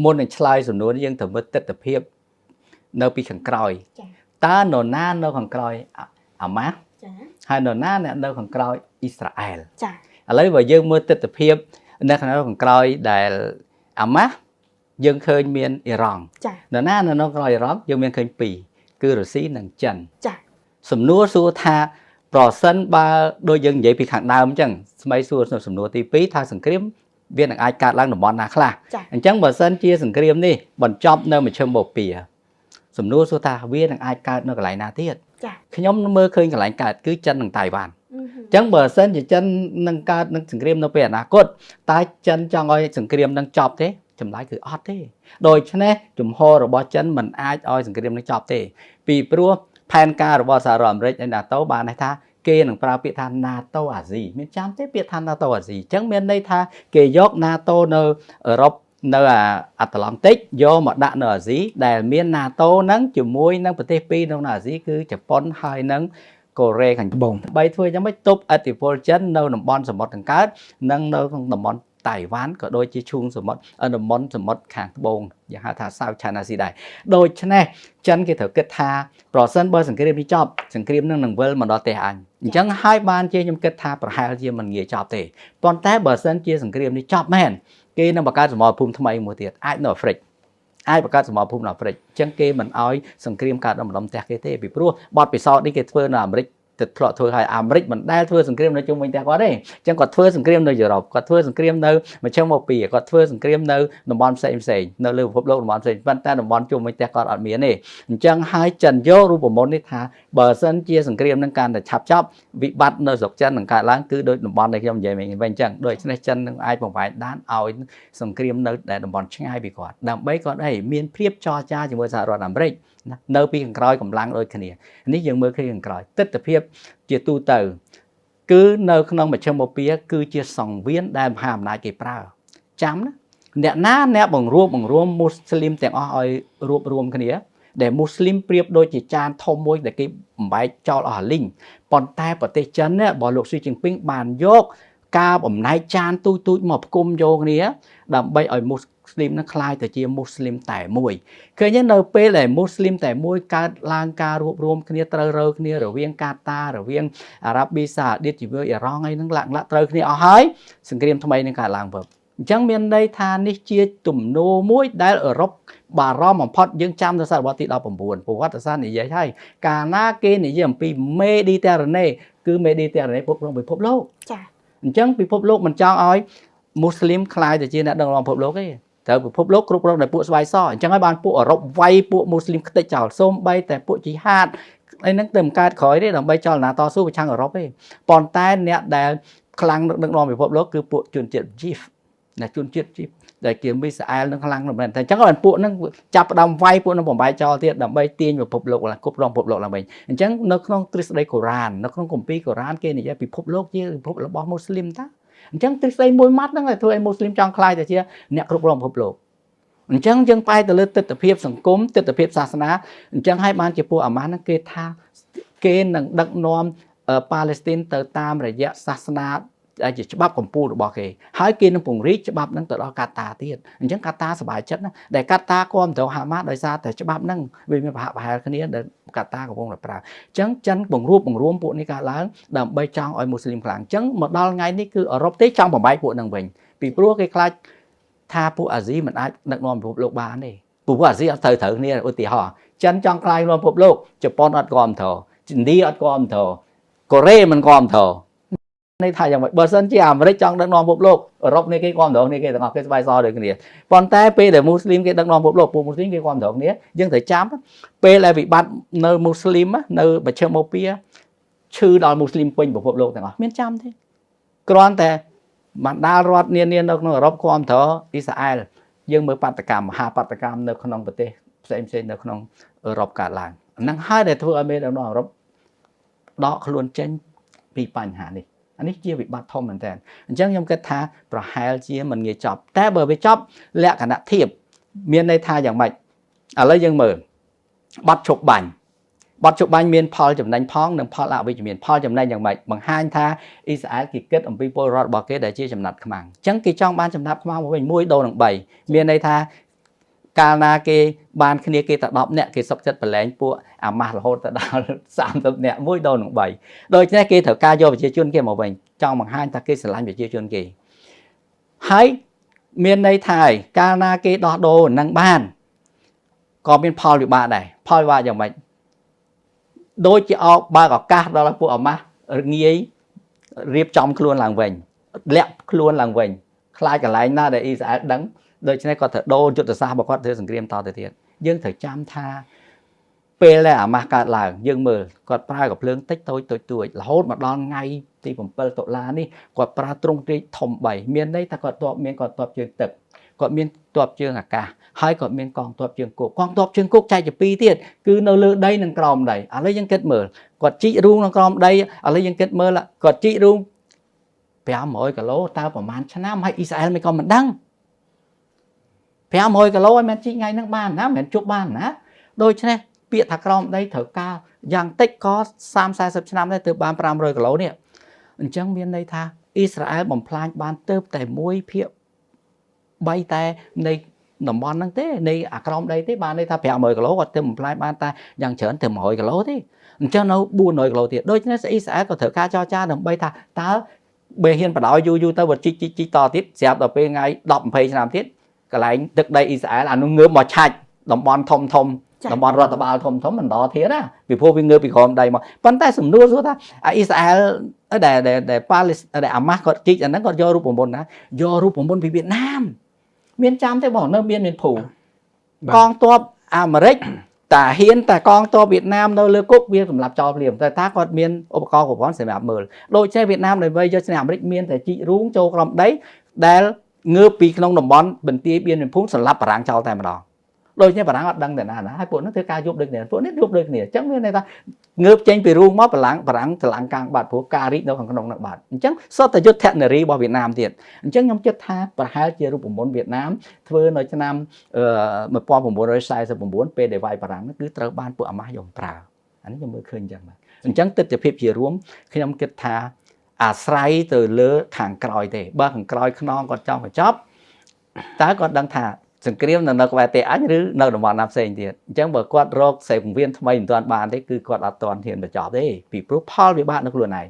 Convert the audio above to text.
មុននឹងឆ្លើយសំណួរនេះយើងត្រូវមើលទស្សនភាពនៅពីខាងក្រោយ ចា តើនរណានៅខាងក្រោយអាម៉ាស់ ចា ហើយនរណាអ្នកនៅខាងក្រោយអ៊ីស្រាអែល ចា ឥឡូវបើយើងមើលទស្សនភាពនៅខាងក្រោយដែលអាម៉ាស់យើងឃើញមានអ៊ីរ៉ង់ ចា នរណានៅក្នុងក្រោយអ៊ីរ៉ង់យើងមានឃើញពីរគឺរុស្ស៊ីនិងចិន ចា សំណួរសួរថាប្រសិនបើដូចយើងនិយាយពីខាងដើមអញ្ចឹងស្មីសួរសំណួរទី2ថាសង្គ្រាមវានឹងអាចកើតឡើងតំបន់ណាខ្លះ ចា អញ្ចឹងបើសិនជាសង្គ្រាមនេះបញ្ចប់នៅមជ្ឈិមបូព៌ាសំណួរសួរថាវានឹងអាចកើតនៅកន្លែងណាទៀត ចា ខ្ញុំមើលឃើញកន្លែងកើតគឺចិននិងតៃវ៉ាន់ អឺហឹម អញ្ចឹងបើសិនជាចិននឹងកើតនឹងសង្គ្រាមនៅពេលអនាគតតើចិនចង់ឲ្យសង្គ្រាមនឹងចប់ទេចម្លើយគឺអត់ទេដូច្នេះជំហររបស់ចិនមិនអាចឲ្យសង្គ្រាមនឹងចប់ទេពីព្រោះផែនការរបស់សហរដ្ឋអាមេរិកនិង NATO បានន័យថាគេនឹងប្រើពាក្យថា NATO អាស៊ីមានចាំទេពាក្យថា NATO អាស៊ីអញ្ចឹងមានន័យថាគេយក NATO នៅអឺរ៉ុបនៅអាអាត្លង់តិកយកមកដាក់នៅអាស៊ីដែលមាន NATO ហ្នឹងជាមួយនឹងប្រទេសពីរក្នុងអាស៊ីគឺជប៉ុនហើយនិងកូរ៉េខាង ត្បូង បីធ្វើយ៉ាងម៉េចទប់ឥទ្ធិពលចិននៅតំបន់សមុទ្រខាងកើតនិងនៅក្នុងតំបន់តៃវ៉ាន់ក៏ដូចជាឈូងសមុទ្រតំបន់សមុទ្រខាងត្បូងយ៉ាងហៅថា South China Sea ដែរដូច្នេះចិនគេត្រូវគិតថាប្រសិនបើសង្គ្រាមនេះចប់សង្គ្រាមនឹងនឹងវិលមកដល់ផ្ទះអញអញ្ចឹងហើយបានជាខ្ញុំគិតថាប្រហែលជាមិនងាយចប់ទេប៉ុន្តែបើសិនជាសង្គ្រាមនេះចប់មែនគេនឹងបង្កើតសមរភូមិថ្មីមួយទៀតអាចនៅអាហ្វ្រិកអាចបង្កើតសមរភូមិនៅអាហ្វ្រិកអញ្ចឹងគេមិនអោយសង្គ្រាមកើតនៅម្ដុំផ្ទះគេទេពីព្រោះបទពិសោធន៍នេះគេធ្វើនៅអាមេរិកទៅធ្លាប់ធ្វើឲ្យអាមេរិកមិនដែលធ្វើសង្គ្រាមនៅជុំវិញផ្ទះគាត់ទេអញ្ចឹងគាត់ធ្វើសង្គ្រាមនៅយុរ៉ុបគាត់ធ្វើសង្គ្រាមនៅមជ្ឈិមបូព៌ាគាត់ធ្វើសង្គ្រាមនៅតំបន់ផ្សេងផ្សេងនៅលើពិភពលោកតំបន់ផ្សេងប៉ុន្តែតំបន់ជុំវិញផ្ទះគាត់អត់មានទេអញ្ចឹងហើយចិនយករូបមន្តនេះថាបើសិនជាសង្គ្រាមនឹងកាន់តែឆាប់ចប់វិបត្តិនៅស្រុកចិននឹងកើតឡើងគឺដូចតំបន់ដែលខ្ញុំនិយាយមិញវិញអញ្ចឹងដូច្នេះចិននឹងអាចបំបែកដានឲ្យសង្គ្រាមនៅតែតំបន់ឆ្ងាយពីគាត់ដើម្បីគាត់អីមានភាពចរចាជាមួយសហរដ្ឋអាមេរិកណានៅពីខាងក្រោយកម្លាំងដូចគ្នានេះយើងមើលឃើញខាងក្រោយទិដ្ឋភាពជាទូទៅគឺនៅក្នុងមជ្ឈិមបូព៌ាគឺជាសង្វៀនដែលមហាអំណាចគេប្រើចាំណាអ្នកណាអ្នកបង្រួបបង្រួមមូស្លីមទាំងអស់ឲ្យរួបរួមគ្នាដែលមូស្លីមប្រៀបដូចជាចានធំមួយដែលគេបំបែកចោលអស់អាលីងប៉ុន្តែប្រទេសចិននេះរបស់លោកស៊ីជីនពីងបានយកការបំណែកចានទូចទូចមកផ្គុំយកគ្នាដើម្បីឲ្យមូស្លីមនឹងក្លាយទៅជាមូស្លីមតែមួយឃើញទេនៅពេលដែលមូស្លីមតែមួយកើតឡើងការរួបរวมគ្នាត្រូវរើគ្នារវាងកាតារវាងអារ៉ាប៊ីសាអូឌីតជាមួយអ៊ីរ៉ង់អីហ្នឹងលាក់លាក់ត្រូវគ្នាអស់ហើយសង្គ្រាមថ្មីនឹងកើតឡើងវិញអញ្ចឹងមានន័យថានេះជាទំនោរមួយដែលអឺរ៉ុបបារម្ភបំផុតយើងចាំនៅសតវត្សទី19ប្រវត្តិសាស្ត្រនិយាយហើយកាលណាគេនិយាយអំពីមេឌីទែរ៉ាណេគឺមេឌីទែរ៉ាណេគ្រប់គ្រងពិភពលោក ចា អញ្ចឹងពិភពលោកមិនចង់ឲ្យមូស្លីមក្លាយទៅជាអ្នកដឹកនាំពិភពលោកទេត្រូវពិភពលោកគ្រប់គ្រងដោយពួកស្វាយសអញ្ចឹងហើយបានពួកអឺរ៉ុបវាយពួកមូស្លីមខ្ទេចចោលសូម្បីតែពួកជីហាតអីហ្នឹងទៅមិនកើតក្រោយទេដើម្បីចលនាតស៊ូប្រឆាំងអឺរ៉ុបទេប៉ុន្តែអ្នកដែលខ្លាំងដឹកនាំពិភពលោកគឺពួកជនជាតិជីហ្វណាជនជាតិជីហ្វដែលជាមីសាអែលនឹងខ្លាំងមែនតែអញ្ចឹងបានពួកហ្នឹងចាប់ផ្ដើមវាយពួកហ្នឹងបំបែកចោលទៀតដើម្បីទាញពិភពលោកឡើងគ្រប់គ្រងពិភពលោកឡើងវិញអញ្ចឹងនៅក្នុងទ្រឹស្ដីកូរ៉ាននៅក្នុងគម្ពីរកូរ៉ានគេនិយាយពិភពលោកជាពិភពរបស់មូស្លីមតាអញ្ចឹងទ្រឹស្ដីមួយម៉ាត់ហ្នឹងដែលធ្វើឲ្យមូស្លីមចង់ក្លាយទៅជាអ្នកគ្រប់គ្រងពិភពលោកអញ្ចឹងយើងបែរទៅលើទិដ្ឋភាពសង្គមទិដ្ឋភាពសាសនាអញ្ចឹងហើយបានជាពួកអាម៉ាស់ហ្នឹងគេថាគេនឹងដឹកនាំប៉ាឡេស្ទីនទៅតាមរយៈសាសនាដែលជាច្បាប់កម្ពុជារបស់គេហើយគេនឹងពង្រីកច្បាប់ហ្នឹងទៅដល់កាតាទៀតអញ្ចឹងកាតាសប្បាយចិត្តណាដែលកាតាគាំទ្រហាម៉ាស់ដោយសារតែច្បាប់ហ្នឹងវាមានប្រហាក់ប្រហែលគ្នាដែលកាតាកំពុងតែប្រើអញ្ចឹងចិនបង្រួបបង្រួមពួកនេះកើតឡើងដើម្បីចង់ឲ្យមូស្លីមខ្លាំងអញ្ចឹងមកដល់ថ្ងៃនេះគឺអឺរ៉ុបទេចង់បំបែកពួកហ្នឹងវិញពីព្រោះគេខ្លាចថាពួកអាស៊ីមិនអាចដឹកនាំពិភពលោកបានទេព្រោះពួកអាស៊ីអត់ត្រូវត្រូវគ្នាឧទាហរណ៍ចិនចង់ក្លាយនាំពិភពលោកជប៉ុនអត់គាំទ្រឥណ្ឌាអត់គាំទ្រកូរ៉េមិនគាំទ្រន័យថាយ៉ាងម៉េចបើសិនជាអាមេរិកចង់ដឹកនាំពិភពលោកអឺរ៉ុបនេះគេគាំទ្រគ្នាគេទាំងអស់គេស្បាយសដូចគ្នាប៉ុន្តែពេលដែលមូស្លីមគេដឹកនាំពិភពលោកពួកមូស្លីមគេគាំទ្រគ្នាយើងត្រូវចាំពេលដែលវិបត្តិនៅមូស្លីមនៅមជ្ឈិមបូព៌ាឈឺដល់មូស្លីមពេញពិភពលោកទាំងអស់មានចាំទេគ្រាន់តែបណ្ដារដ្ឋនានានៅក្នុងអឺរ៉ុបគាំទ្រអ៊ីស្រាអែលយើងមើលបាតកម្មមហាបាតកម្មនៅក្នុងប្រទេសផ្សេងផ្សេងនៅក្នុងអឺរ៉ុបកើតឡើងហ្នឹងហើយដែលធ្វើឲ្យមេដឹកនាំអឺរ៉ុបដកខ្លួនចេញពីបញ្ហានេះអានេះជាវិបត្តិធំមែនតើអញ្ចឹងខ្ញុំគិតថាប្រហែលជាមិនងាយចប់តែបើវាចប់លក្ខណៈធៀបមានន័យថាយ៉ាងម៉េចឥឡូវយើងមើលបတ်ឈប់បាញ់បတ်ឈប់បាញ់មានផលចំណេញផងនិងផលអវិជ្ជមានផលចំណេញយ៉ាងម៉េចបង្ហាញថាអ៊ីស្រាអែលគេគិតអំពីពលរដ្ឋរបស់គេដែលជាចំណាត់ខ្មាំងអញ្ចឹងគេចង់បានចំណាត់ខ្មាំងមកវិញ1ដូរនឹង3មានន័យថា កាលណាគេបានគ្នាគេតែ10នាក់គេសុកចិត្តប្រឡែងពួកអាម៉ាស់រហូតទៅដល់30នាក់មួយដល់នឹង3ដូច្នេះគេត្រូវការយកប្រជាជនគេមកវិញចង់បង្ហាញថាគេស្រឡាញ់ប្រជាជនគេហើយមានន័យថាកាលណាគេដោះដូរនឹងបានក៏មានផលវិបាកដែរផលវិបាកយ៉ាងម៉េចដូចជាអោបើកឱកាសដល់ពួកអាម៉ាស់ងាយរៀបចំខ្លួនឡើងវិញលាក់ខ្លួនឡើងវិញខ្លាចកន្លែងណាដែលអ៊ីស្រាអែលដឹងដូច្នេះគាត់ត្រូវដូរយុទ្ធសាស្ត្ររបស់គាត់ធ្វើសង្គ្រាមតទៅទៀតយើងត្រូវចាំថាពេលដែលអាម៉ាស់កើតឡើងយើងមើលគាត់ប្រើកំភ្លើងតិចតូចតូចតួចរហូតមកដល់ថ្ងៃទី7តុលានេះគាត់ប្រើទ្រង់ទ្រាយធំ3មានន័យថាគាត់តបមានគាត់តបជើងទឹកគាត់មានទ័ពជើងអាកាសហើយគាត់មានកងទ័ពជើងគោកកងទ័ពជើងគោកចែកជាពីរទៀតគឺនៅលើដីនិងក្រោមដីឥឡូវយើងគិតមើលគាត់ជីករូងនៅក្រោមដីឥឡូវយើងគិតមើលគាត់ជីករូង500គីឡូតើប្រហែលឆ្នាំហើយអ៊ីស្រាអែលមិនក៏មិនដឹង500គីឡូឲ្យមិនជីកថ្ងៃហ្នឹងបានណាមិនជប់បានណាដូច្នេះពាក្យថាក្រោមដីត្រូវការយ៉ាងតិចក៏30 40ឆ្នាំដែរទើបបាន500គីឡូនេះអញ្ចឹងមានន័យថាអ៊ីស្រាអែលបំផ្លាញបានទៅតែ1ភាគ3តែនៃតំបន់ហ្នឹងទេនៃអាក្រោមដីទេបានន័យថា500គីឡូគាត់ទៅបំផ្លាញបានតែយ៉ាងច្រើនទៅ100គីឡូទេអញ្ចឹងនៅ400គីឡូទៀតដូច្នេះអ៊ីស្រាអែលក៏ត្រូវការចរចាដើម្បីថាតើបើហ៊ានបដ ாய் យូរយូរទៅបើជីកជីកជីកតទៀតស្រាប់ដល់ពេលថ្ងៃ10 20ឆ្នាំទៀតកន្លែងទឹកដីអ៊ីស្រាអែលអានោះងើបមកឆាច់តំបន់ធំធំតំបន់រដ្ឋបាលធំធំមិនដល់ទៀតណាពីព្រោះវាងើបពីក្រោមដីមកប៉ុន្តែសំណួរសួរថាអ៊ីស្រាអែលដែលដែលប៉ាឡេសដែលអាម៉ាស់គាត់ជីកអាហ្នឹងគាត់យករូបមន្តណាយករូបមន្តពីវៀតណាមមានចាំទេបងនៅមានមានភូកងទ័ពអាមេរិកតាហ៊ានតែកងទ័ពវៀតណាមនៅលើគុកវាសម្រាប់ចោលភ្លាមតែថាគាត់មានឧបករណ៍គ្រប់គ្រាន់សម្រាប់មើលដូច្នេះវៀតណាមដើម្បីយកឈ្នះអាមេរិកមានតែជីករូងចូលក្រោមដីដែលងើបពីក្នុងតំបន់បន្ទាយបៀនភូមិសម្រាប់បារាំងចោលតែម្ដងដូច្នេះបារាំងអត់ដឹងតែណាណាហើយពួកនោះធ្វើការយប់ដូចគ្នាពួកនេះយប់ដូចគ្នាអញ្ចឹងមានន័យថាងើបចេញពីរូងមកបារាំងបារាំងច្រឡាំងកាងបាត់ព្រោះការរីកនៅខាងក្នុងនោះបាត់អញ្ចឹងសុទ្ធតែយុទ្ធនារីរបស់វៀតណាមទៀតអញ្ចឹងខ្ញុំគិតថាប្រហែលជារូបមន្តវៀតណាមធ្វើនៅឆ្នាំ1949ពេលដែលវាយបារាំងគឺត្រូវបានពួកអាម៉ាស់យកប្រើអានេះខ្ញុំមើលឃើញអញ្ចឹងបាទអញ្ចឹងទស្សនវិជ្ជាជារួមខ្ញុំគិតថាអាស្រ័យទៅលើខាងក្រោយទេបើខាងក្រោយខ្នងគាត់ចង់បញ្ចប់តើគាត់ដឹងថាសង្គ្រាមនៅក្បែរទេអញឬនៅតំបន់ណាផ្សេងទៀតអញ្ចឹងបើគាត់រកសេពង្វៀនថ្មីមិនទាន់បានទេគឺគាត់អត់ទាន់ហ៊ានបញ្ចប់ទេពីព្រោះផលវិបាកនៅខ្លួនឯង។